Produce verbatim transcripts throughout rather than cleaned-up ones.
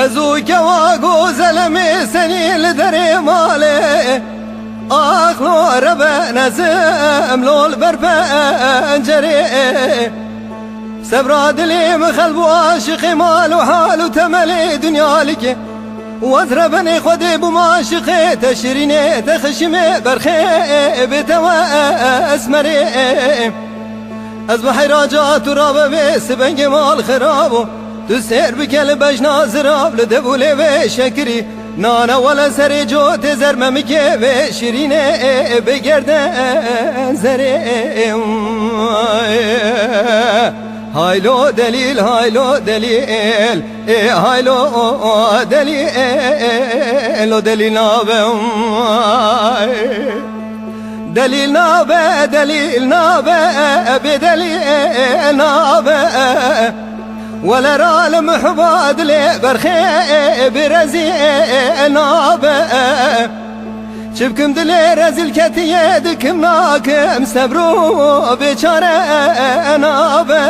Ez û kewa gozelê me senî li derê malê. Ax lo rebe nezim lo li ber pencerê. Sebra dilê min xelb û aşiqê mal û hal û temelê dinya like. Wez rebenê Xwedê bûm aşiqê te şirînê te xişimê berxê bê te we esmerê. Ez bi heyra ca tu rabe vê sibengê mal xirabo. Tu sêr bike li bejna zirav li dev û lêvê şekirî. Nane wele serê cotê zer memikê vê şirînê bê gerden zerê. Haylo delîl, haylo delîl, ê haylo delîl, lo delîl nabe. Delîl nabe, delîl nabe, bê delîl nabe. Wele ra li muhba dilê berxê bê rezî nabe. Çi bikim dilê rezîl ketiye dikim nakim sebr û bêçare nabe.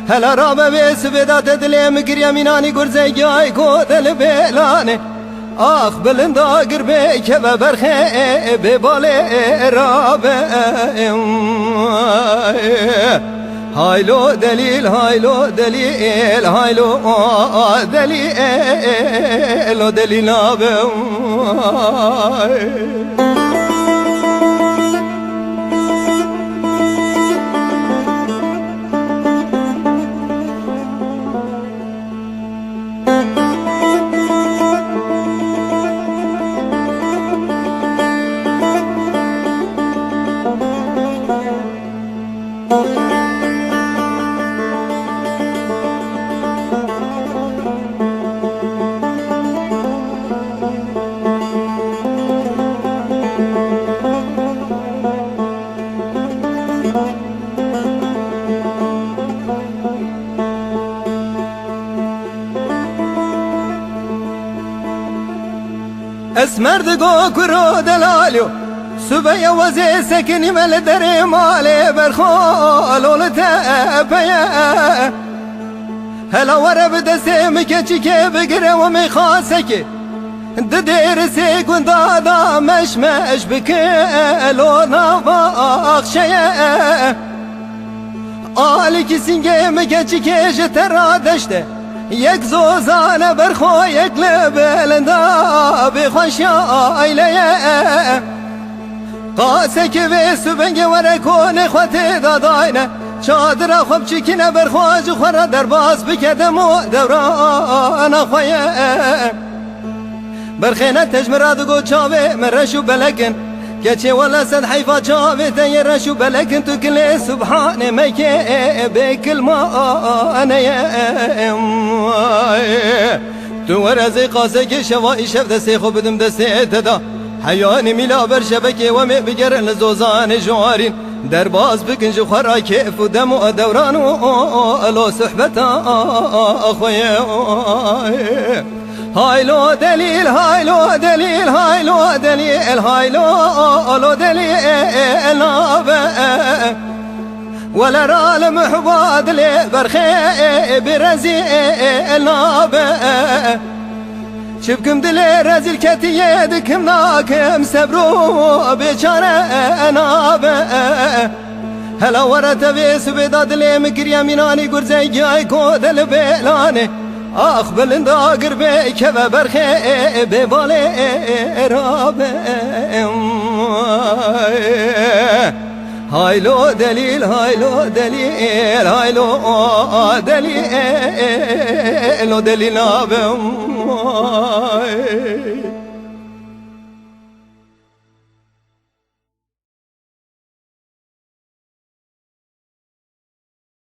Hela rabe vê sibê da te dilê min giriya mînanî gurzê giyayê ku te li bêlanê. Ax bilinda gir bê keve berxê bê balê rabe. Haylo delîl, haylo delîl, haylo delîl, o delîl nabe. Esmer digo kuro delalyo, subeye wezê sekinî me li derê malê berxo lo li tepeye. Hela were bi destê min keçikê bigire we mêxasekê. Di dêrisê gunda da meş meş bike lo nava axşeye. Alîkî sîngê min keçikê ji te ra deşte. Yek zozane berxo yek li bilinda bê xweşiya aileye. Qasekê vê sibengê were konê xwe tê da dayne. Çadira xwe biçikîne berxwe ji xwe re derbas bike dem û dewrana xwe ye. Berxêne tejmira digo çavê min reş û belek in. Keçê wele sed heyfa çavê te yê reş û belek in, tu kilê subhanê mekê bê kilmane ye. Tu were zê qasekê şeva îşev destê xwe bidim destê te da. Heyanî mîla ber şebekê wemê bigerin li zozanê juarîn. Derbas bikin ji xwe ra kêf û dem û dewran û lo suhbeta xwe ye. Haylo delîl, haylo delîl, haylo delîl, haylo lo delîl nabe. Wele ra li muhba dilê berxê bê rezî nabe. Çi bikim dilê rezîl ketiye dikim nakim sebr û bêçare nabe. Hela were tevê sibê da dilê min kiriye mînanî gurzê giyayê ku de li bêlanê. Ax bilinda gir bê keve berxê bê balê rabe. Haylo delîl, haylo delîl, haylo delîl, lo delîl nabim.